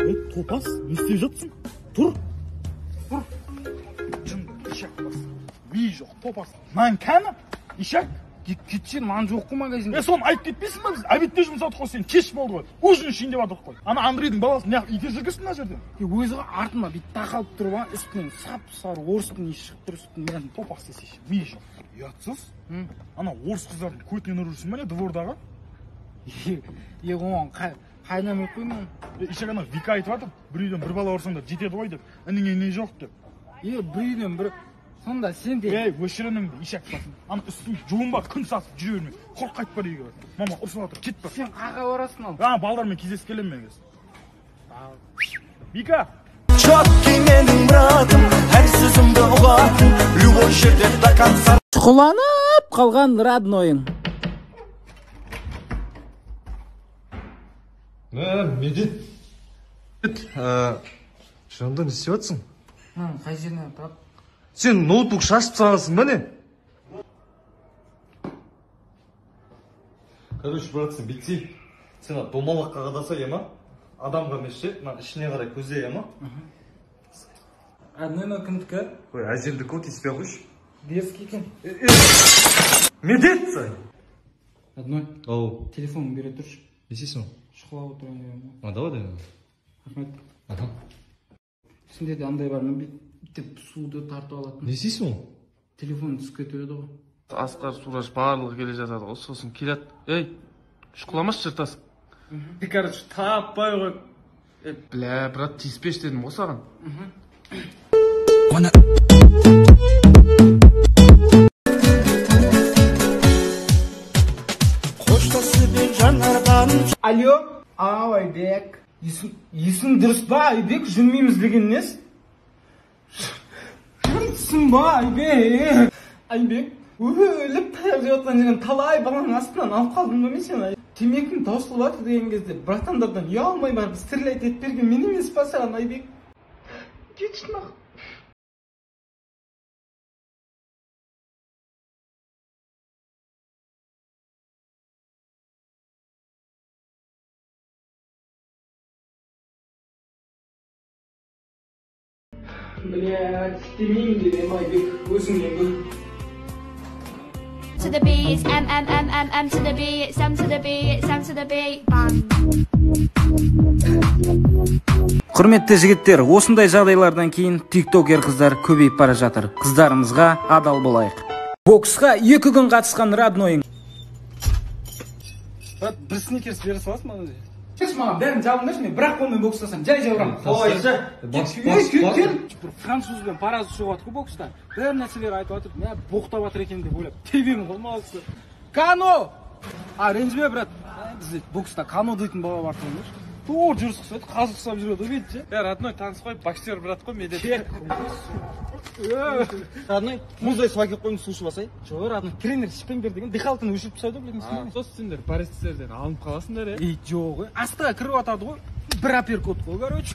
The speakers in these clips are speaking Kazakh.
Ей, топас, не істеп жатсың? Тұр. Тұр. Жынды, ишак бас. Ми жоқ, топас. Нан кәні? Ишак? Кетсе, нан жоқ қой магазинде. Е, соны айтып кетпейсің ба, біз обедте жұмсадық қой сен, кеш болды ғой. Ужин ішейін деп жатырық қой. Ана Андрейдің баласы неғып итеріп жүргенсің мына жерден? Өзі ғой артыма бүйтіп тақалып тұрып алған, үстінен сап-сары орыстың иісі шығып тұр үстінен. Топас десейші, ми жоқ. Ұятсыз. Ана орыс қыздардың көтінен ұрып жүрсің ба не двордағы? Е, оған қайдан өліп қоймын? Ишак, ана Вика айтып жатыр, бір үйден бір бала ұрсаңдар жетеді ғой деп, ініңе не жоқ деп. Е, бір үйден бір... Сонда сен де... Ей, өшір ініңді, ишак басын. Ана үстің жуынба, күн сасып жүре берме. Құр қайтып бар үйге. Мама ұрсып жатыр, кет бар. Сен қаға барасың ал. А, балдармен кездесіп келемін мен қазір. Вика! Четкий менің братым, әр сөзімді ұғатын, любой жерде до конца. Шұқыланып қалған роднойың. Медет. Жанда не істеп жатсың? Қай жерінен тап? Сен ноутбук шашып тастағансың ба не? Короче, брат, сен бүйтсей, сен домалаққа қадаса, ема? Адамға емес ше, мына ішіне қарай көзде, ема? Родной, мынау кімдікі? Ой, әжемдікі ғой, тиіспей ақ қойшы. Дерзкий екен. Медет сен! Родной, ау. Телефоныңды бере тұршы. Не істейсің ол? Шұқылап отырайын деген ғой. А, давай, давай. Рахмет. Аха. Сенде де андай бар ма, бүйтіп суды тартып алатын? Не істейсің ол? Телефон түсіп кетіп еді ғой. Асқар, Сураж барлығы келе жатады ғой, сосын келеді. Ей, шұқыламашы жыртасың. Короче, таппай қойып. Бля, брат, тиіспеші дедім ғой саған. Алло, ау, Айбек. Есің дұрыс па, Айбек? Жүрмейміз деген несі? Жүрмісің ба, Айбек? Айбек, өліп таяқ жеп жатқан жерден талай баланың астынан алып қалдым ба мен сені? Темекім таусылып жатыр деген кезде братандардан ұялмай барып стрелять етіп берген мен емес па саған, Айбек? Кетші нах. Блядь, істемеймін деген Айбек, өзіңнен көр. To the B, it's M, M, M, M, M to the B, it's M to the B, it's M to the B, bang. Құрметті жігіттер, осындай жағдайлардан кейін тиктокер қыздар көбейіп бара жатыр. Қыздарымызға адал болайық. Боксқа 2 күн қатысқан роднойың. Брат, бір сникерс бере саласың ба өзі? Кеш маған бәрін жабыңдаршы, мен бірақ қолмен бокстасам, жай-жай ұрамын. Ой, кел, кел. Бір французбен паразы шығып жатыр ғой бокста. Бәрі нәрселер айтып жатыр, мә боқтап жатыр екен деп ойлап, тебемін ғой молодцы. Кано! А, ренжіме, брат. Бізде бокста Кано дейтін бала бар тұғын. Тур жүріс ұқсайды, қазық ұқсап жүреді ғой бүйтіп ше. Е, родной, таныс қой, боксер брат қой, Медет. Родной, мұздай су әкеліп қойдым, су ішіп алсай. Жоқ, родной, тренер ішпеңдер деген, дыхалканы өшіріп тастайды ғой, білесің бе? Сосын сендер паразиттерден алынып қаласыңдар, е? Ей, жоқ, астыға кіріп атады ғой, бір апперкот қой, короче.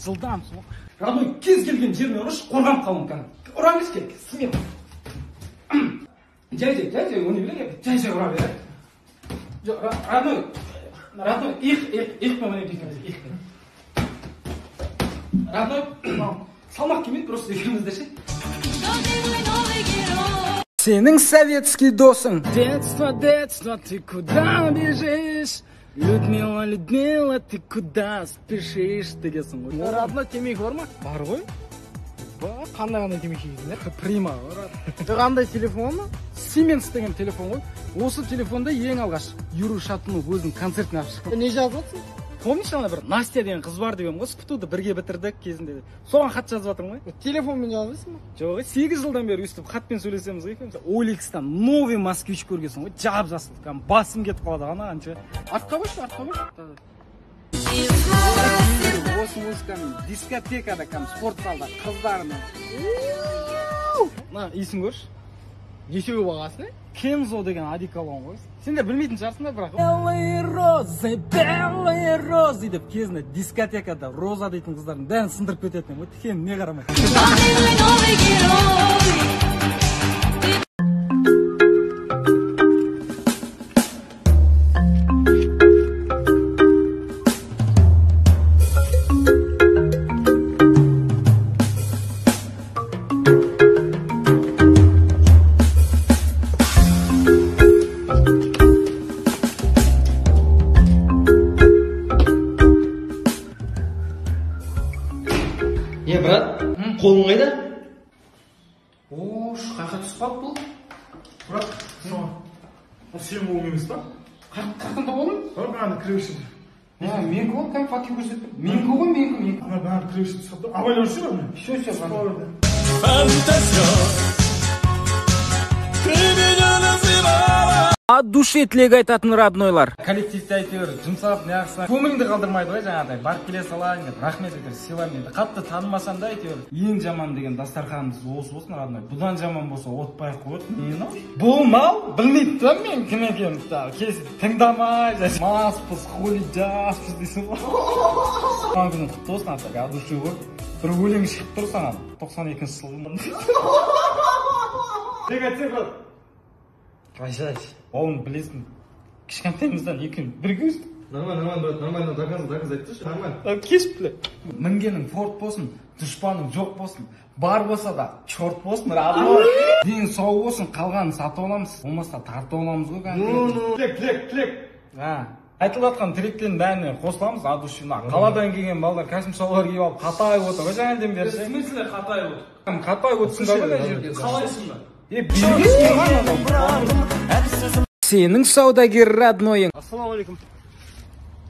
Жылдамсың ғой. Родной, кез келген жеріне ұрыш, қорғанып қалуым кәдімгі. Ұра берші, кел, смело. Жай-жай, жай-жай, оны біле, жай-жай ұра бер. Жоқ, родной, родной, иық, иық, иықпен ойнап екеуміз, иықпен. Родной, салмақ келмейді, просто екеумізде ше. Сенің советский досың. Детство, детство, ты куда бежишь? Людмила, Людмила, ты куда спешишь? Дегенсің ғой. Родной, темекі бар ма? Бар ғой. Қандай-қандай темекі шегесің, Прима ғой. Қандай телефон? Siemens деген телефон ғой. Осы телефонда ең алғаш Юрий Шатунов өзінің концертіне алып шыққан. Не жазып жатсың? Помнишь, ана бір Настя деген қыз бар деген ғой, СПТУ-ды бірге бітірдік кезінде. Соған хат жазып жатырмын ғой. Телефонмен жазбайсың ба? Жоқ, 8 жылдан бері өйстіп хатпен сөйлесеміз ғой екеуміз. Оликстан новый москвич көргенсің ғой, жап жасыл, кәдімгі басым кетіп қалады ана қанша. Артқа қойшы, артқа қойшы. Осы музыкамен дискотекада, кәдімгі спорт залда қыздармен. Мына иісін көрші. Нешеу бағасы не? Кензо деген одеколон ғой. Сендер білмейтін шығарсыңдар бірақ. Белые розы, белые розы деп кезінде дискотекада роза дейтін қыздардың бәрін сындырып кететін едім ғой, тікеніне қарамай. Қолың қайда? Ош, қайқа түсіп қалды бұл? Брат, ол сенің қолың емес па? Қаяқтан тауып алдың? Бар, бәрі кіре берші. Менікі ғой, кәдімгі фотки көрсетіп. Менікі ғой, менікі. Ана бәрі кіре берші түсіп қалды. Абайлап жүрсің ба? Все, все, От души тілек айтатын роднойлар. Коллективте әйтеуір жұмсап, неғысына көңіліңді қалдырмайды ғой жаңағыдай. Барып келе салайын деп, рахмет әйтеуір сыйлаймын енді. Қатты танымасам да әйтеуір ең жаман деген дастарханымыз осы болсын родной. Бұдан жаман болса отпай ақ қояды. Не мынау? Бұл мал білмейді да мен кім екенімді. Келсе тыңдамай, маспыз, хули жаспыз дейсің ғой. Туған күнің құтты болсын, ата, от души ғой. Бір өлең шығып тұр саған. 92-ші жылғы. Тек айтсай, брат. Қайша, оны білесің. Кішкентайымыздан екеуміз бірге өстік. Нормально, нормально, брат, нормально, до конца айтсайшы, нормально. Кеш біле. Мінгенің форт болсын, дұшпаның жоқ болсын, бар болса да черт болсын, родной. Ден сау болсын, қалғанын сатып аламыз, болмаса тартып аламыз ғой кәдімгі. Тілек, тілек, тілек. Айтылып жатқан тілектердің бәріне қосыламыз, от души. Қаладан келген балдар костюм шалбар киіп алып қатайып отыр ғой жаңадан бері. В смысле қатайып отыр? Қатайып отырсыңдар ғой мына жерде. Қалайсыңдар? Сенің саудагер роднойың. Ассалаумағалейкум.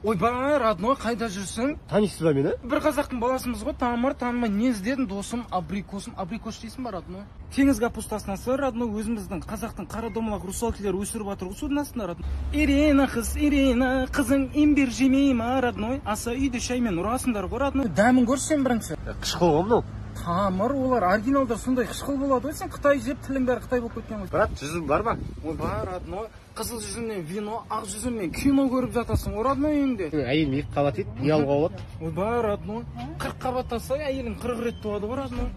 Ойбай, родной, қайда жүрсің? Танисыз ба мені? Бір қазақтың баласымыз ғой, танымар, танымай. Не іздедің, досым? Абрикосым, абрикос жейсің ба, родной? Теңіз капустасынан сыр, родной, өзіміздің қазақтың қара домалақ русалкилер өсіріп жатыр ғой судың астында, родной. Ирина қыз, Ирина, қызың имбир жемей ма, родной? Аса үйде шаймен ұрасыңдар ғой, родной. Дәмін көрші сен бірінші. Қышқыл ғой мынау. Тамыр, олар оригиналдар сондай қышқыл болады ғой, сен қытай жеп тілің бәрі қытай болып кеткен ғой. Брат, жүзім бар ма? Ойбай, родной, қызыл жүзімнен вино, ақ жүзімнен кино көріп жатасың ғой, родной үйіңде. Әйелім 2 қабат ет, не алуға болады? Ойбай, родной, 40 қабаттаса әйелің 40 рет туады ғой, родной.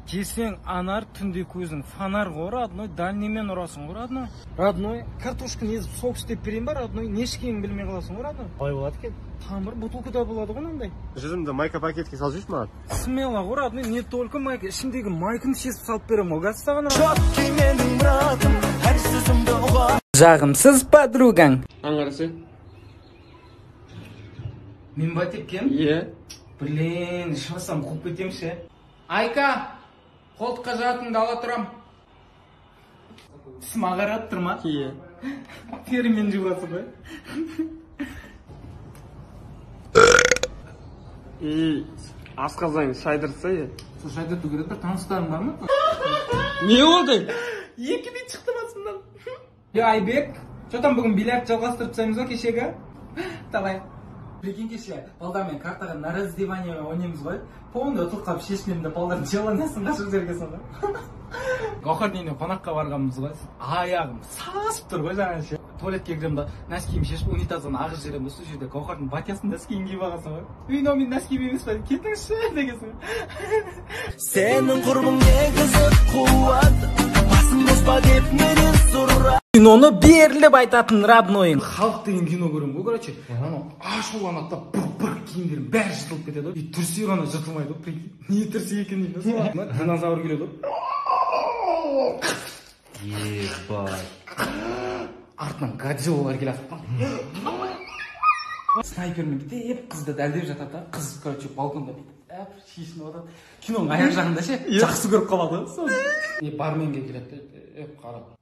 Жесең анар, түнде көзің фонар ғой, родной, дальниймен ұрасың ғой, родной. Родной, картошканы езіп сок істеп берейін ба, родной, не ішкенін білмей қаласың ғой, родной. Қалай болады екен? Тамыр бутылкада болады ғой мынандай. Жүзімді майка пакетке салып жейші маған. Смело ғой, родной, не только майка, ішіндегі майканы шешіп салып беремін ғой, саған. Четкий менің братым, әр сөзімді ұға. Жағымсыз подругаң. Аңғарасы? Мен ба тепкен? Иә. Блин, ішіп алсам қуып кетемін ше. Айка, қолтыққа жатыңды ала тұрам. Тісім ағарып тұр ма? Иә. Терімен жуасың ғой. И асқазан шайдыртса е. Сол шайдырту керек, бір таныстарың бар ма? Не болды? 2 бет шықты басымнан. Е, Айбек, что там бүгін бильярд жалғастырып тастаймыз ғой кешегі? Давай. Прикинь, кеше балдармен картаға на раздевание ойнаймыз ғой. Полный ұтылып қалып шешінемін де балдардың желаниясын қашып жібергенсің ғой. Гауһардың үйіне қонаққа барғанбыз ғой. Аяғым сасып тұр ғой жаңағы ше. Туалетке кіремін да, носкиімді шешіп унитаздан ағызып жіберемін да, сол жерде Гауһардың батясының носкиін киіп алғансың ғой. Үй, мынау менің носкиім емес па? Кетіңізші дегенсің. Сенің құрбың негізі қуат, басым бос па деп менен сұра. Киноны беріліп айтатын роднойың. Халық деген кино көремін ғой, короче. Анау ашуланады да, бұрқ-бұрқ киімдерінің бәрі жыртылып кетеді ғой. И түрсе ғана жыртылмайды ғой, прикинь. Не түрсе екен деймін да, динозавр келеді ғой. Ебать. Артынан Годзиллалар келе жатқан. Снайпермен бүйтіп қызды дәлдеп жатады да, қыз, короче, балконда бүйтіп шешініп жатады. Киноның аяқ жағында ше, жақсы көріп қалады ғой соны. И барменге келеді де, қарап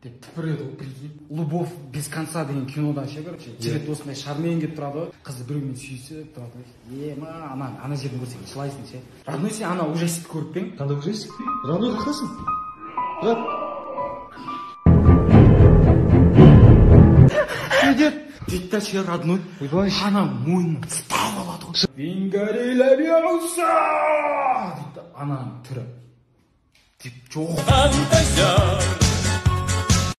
деп түпіреді ғой, прикинь. Любовь без конца деген кинода ше, короче, жігіт осындай шармен келіп тұрады ғой, қызды біреумен сүйісіп тұрады ғой. Ема, ана жерін көрсең жылайсың ше. Родной, сен ана ужастикті көріп пе ең? Қандай ужастик? Родной, қаяқтасың? Брат. Дейді да ше, родной. Ана мойнын ұстап алады ғой. Дейді да, ананың түрі. Деп жоқ. Фантазер.